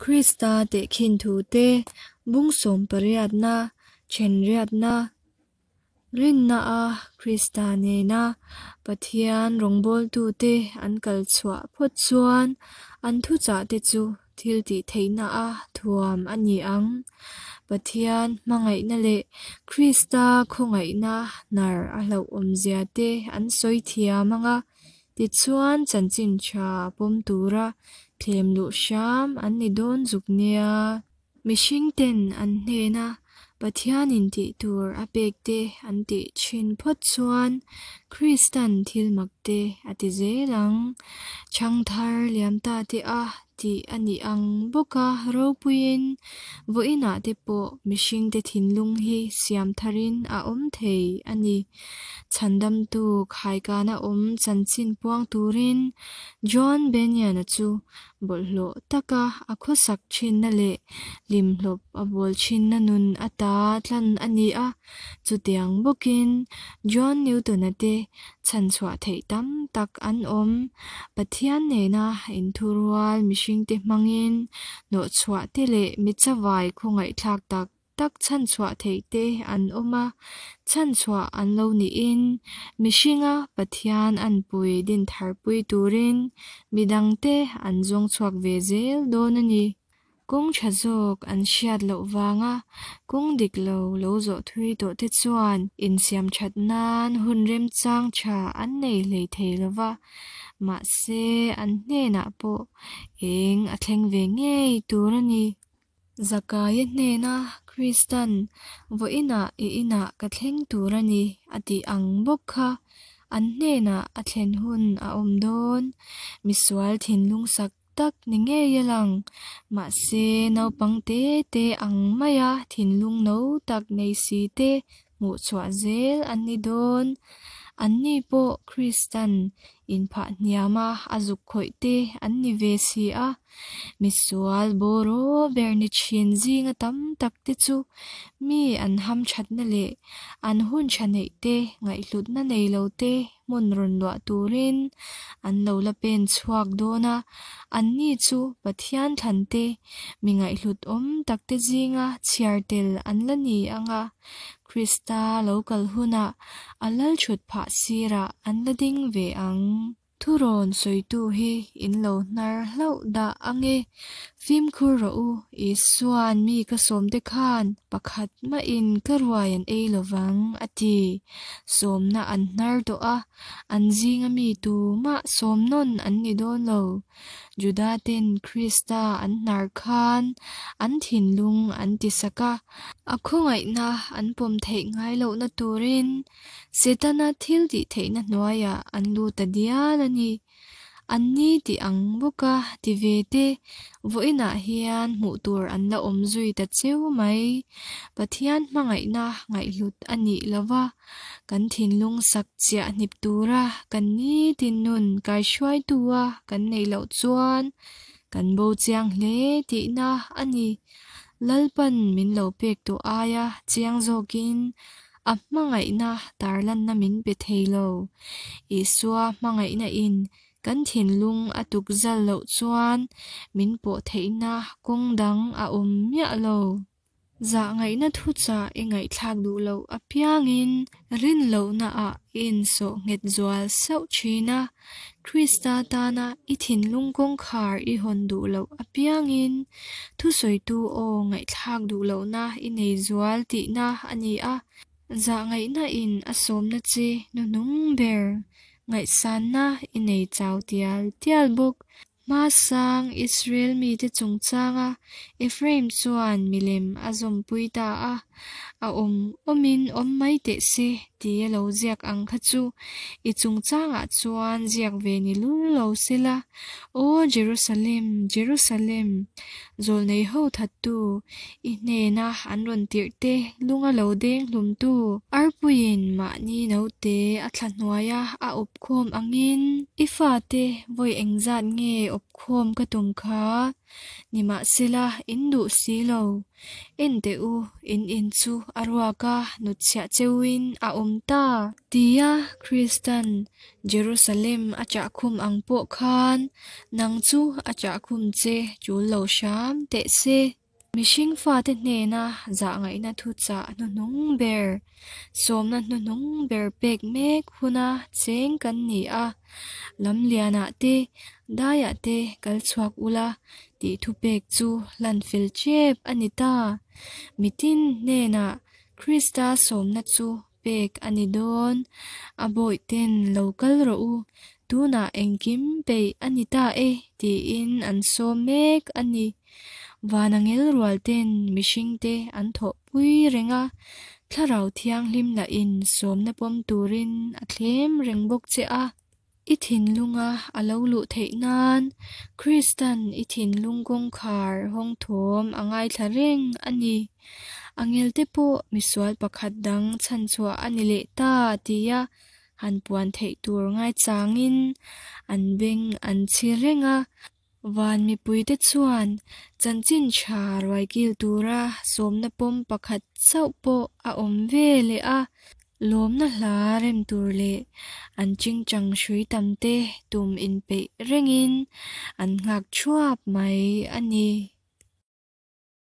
Krista tehkhin thute bung sawmpariatna, thenriatna, rinna-a Krista nena Pathian rawngbawltute an kal chhuah phawt chuan an thuchahte chu thiltih theihna-a thuam a ni ang. Pathian hmangaihna leh Krista khawngaihna hnar a hlauhawmzia te an sawi thiam ang a, tichuan chanchin tha pawm tura thlem luh hram an ni dawn zuk nia. Mihringten an hnena Pathianin tih tur a pek te an tih thin phawt chuan Kristan thil mak te a ti zel ang. Chhangthar liam ta te a tih a nih ang bawka ropuiin vawiinah te pawh mihringte thinlung hi siam tharin a awm thei a ni. Chhandamtu khaikana awm chanchin puang turin John Bunyan-a chu bawlhhlawh taka a khawsak thinna leh hlimhlawp a bawl thinna nun ata tlan a ni a. Chutiang bawkin John Newton-a te chhanchhuah theih tam tak an awm. Pathian nena inthurual mihringte hmangin hnawhchhuah te leh mitchavai khawngaihthlak tak tak chhanchhuah theih te an awm a, chhanchhuah an lo niin mihringa Pathian anpui dintharpui turin midangte an zawng chhuak ve zel dawn a ni. Kawng tha zawk an hriat loh vanga kawng dik lo lo zawh thui tawh te chuan insiam that nan hun remchang tha an nei hlei thei lo va, mahse an hnenah pawh eng a thleng ve ngei tur a ni. Zakaia hnena Kristan vawiinah i inah ka thleng tur a ni a tih ang bawk kha an hnenah a thlen hun a awm dawn. Misual thinlung sak tak ni ngei a lang. Mahse, naupang te te ang maia thinlung no tak nei si te hmuh chhuah zel an ni dawn. Anni pawh Kristan inphah hniama a zuk khawih te an ni ve si a. Misual bawraw ber ni thin zinga tam tak te chu mi an hamthatna leh an hun tha neih te ngaihhlutna nei lo te hmun rawn luah turin an lo la pen chhuak dawn a, anni chu Pathian thlan te mi ngaihhlut awm tak te zinga chhiar tel an la ni ang a, Krista lo kal hunah a lal thut phah sirah an la ding ve ang. Thurawn sawitu hi in lo hnar hlauh dah ang e. Fimkhur rawh u, Isua'n mi ka sawmte khan pakhat mahin ka ruai an ei lo vang, a ti. Sawmna an hnar tawh a, an zinga mi tumah sawm nawn an ni dawn lo. Judaten Krista an hnar khan an thinlung an tisak a, a khawngaihna an pawm theih ngai lohna turin Setana thil tih theihna hnuaiah an lut ta dial a ni. An ni tih ang bawka ti ve te, vawiinah hian hmuh tur an la awm zui ta cheu mai. Pathian hmangaihna ngaihhlut a nih lova, kan thinlung sak chiah hnip tura kan nitin nun kaihruaitua kan neih loh chuan kan bo chiang hle tihna a ni. Lalpan min lo pek tawh aia chiang zawkin A hmangaihna tarlanna min pe thei lo. Isua hmangaihna in kan thinlung a tuk zal loh chuan min pawh theihna kawng dang a awm miah lo. Zahngaihna thuchah i ngaihthlak duh loh apiangin rin lohna ah i insawh nghet zual sauh thin a. Krista tana i thinlung kawngkhar i hawn duh loh apiangin thusawitu aw ngaihthlak duh lohna i nei zual tihna a ni a. Zahngaihna in a sawmna che hnuhnung ber ngaihsanna i nei chau tial tial bawk. Hmasang Israel mite chungchanga Ephraim chuan milem a zawmpui ta a, a awm awmin awm mai teh se tia lo ziak ang kha chu i chungchangah chuan ziak ve ni lul lo sela. Aw Jerusalem, Jerusalem, zawlnei ho thattu, i hnena an rawn tirh te lunga lo deng hlumtu, arpuiin mahni naute a thla hnuaia a awp Khawm angin i fate vawi engzat nge awp khawm ka tum kha? Nimahsela, in duh si lo. En teh u, in in chu a ruak a, hnutchhiah cheuhin a awm ta. Tia Kristan Jerusalem a chahkhum ang pawh khan nang chu a chahkhum che tul lo hram teh se. Mihring fate hnena zahngaihna thuchah hnuhnung ber, sawmna hnuhnung ber pek mek huna cheng kan ni a, Lamlianah te, daiah te kal chhuak ula tih thupek chu hlan fel tep a ni ta. Mitin hnenah Krista sawmna chu pek a ni dawn. A bawihten lo kal rawh u, tunah engkim peih a ni ta e tiin an sawm mek a ni. Van angel rual ten mihringte an thawhpui reng a, Thlarau Thianghlim lahin sawmna pawm turin a thlem reng bawk che a. I thinlunga a lo luh theih nan Kristan i thinlung kawngkhar hawng thawm a ngaithla reng a ni. Angelte pawh misual pakhat dang chhanchhuah a ni leh ta tia han puan theih tur ngaichangin an beng an chhi reng a. Van mipuite chuan chanchin tha ruai kil tura sawmna pawm pakhat chauh pawh a awm ve leh a, lawmna hla rem tur leh an chingchang hrui tamte tum inpeih rengin an nghak thuap mai a ni.